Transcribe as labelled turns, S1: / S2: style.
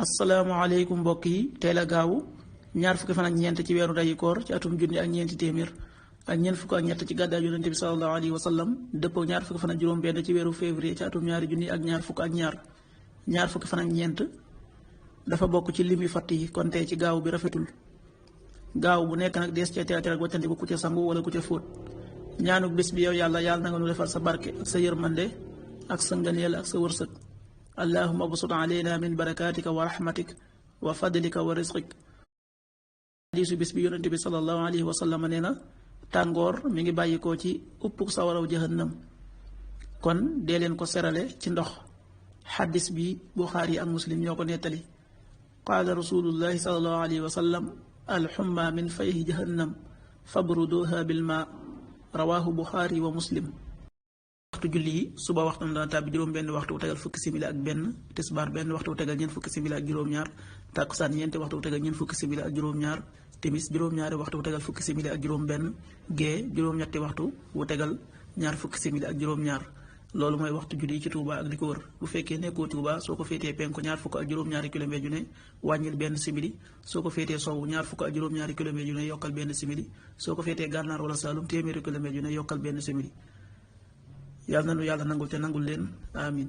S1: asalaamaaleykum mbokk yi teel a gaawu ñaar fukki fan ak ñeent ci weeru dayi koor ci atum junni ak ñeenti téeméer ak ñeent fukk ak ñett ci gàddaay yonente bi salallahu alayhi wa sallam dëppoo ñaar fukki fan ak juróom benn ci weeru février ci atum ñaari junni ak ñaar fukk ak ñaar fukki fan ak ñeent dafa bokk ci lim yu fatt yi kon tey ci gaaw bi rafetul gaaw bu nekk nag dees cee teel ak wàccandiku ku ca sangu wala ku ca fóot ñaanuk bés bi yow yàlla na nga nu defal sa barke ak sa yërmande ak sa ngëneel ak sa wërsëg allahuma bsut alayna min barakatika wa rahmatik wa fadlika wa rizqik. hadiisu bis bi yonente bi salallahu alayhi wa sallam nee na tàngoor mi ngi bàyyikoo ci uppuk sawaraw jahannam kon dee leen ko serale ci ndox. xaddis bi buxaari ak muslim ñoo ko nettali. qaala rasulullahi salallahu alayhi wa sallam alxumma min fayhi jahannam fabruduha bilma rawaahu buxaari wa muslim. waxtu julli yi suba waxtu dana tàbbi juróom benn waxtu bu tegal fukki simili ak benn, tisbaar benn waxtu bu tegal ñeent fukki simili ak juróom-ñaar, tàkkusaan ñeenti waxtu bu tegal ñeent fukki simili ak juróom-ñaar, timis juróom-ñaari waxtu bu tegal fukki simili ak juróom-benn, gee juróom-ñetti waxtu bu tegal ñaar fukki simili ak juróom-ñaar. loolu mooy waxtu julli yi ci Touba ak li ko wër. bu fekkee nekkoo Touba soo ko féetee penku ñaar fukk ak juróom-ñaari kilomètre yu ne wàññil benn simili, soo ko féetee sowwu ñaar fukk ak juróom-ñaari kilomètre yu ne yokkal benn simili, soo ko féetee gànnaar wala Saalum téeméeri kilomètre yu ne yokkal benn simili. yàlla na nu yàlla nangul te nangul leen amin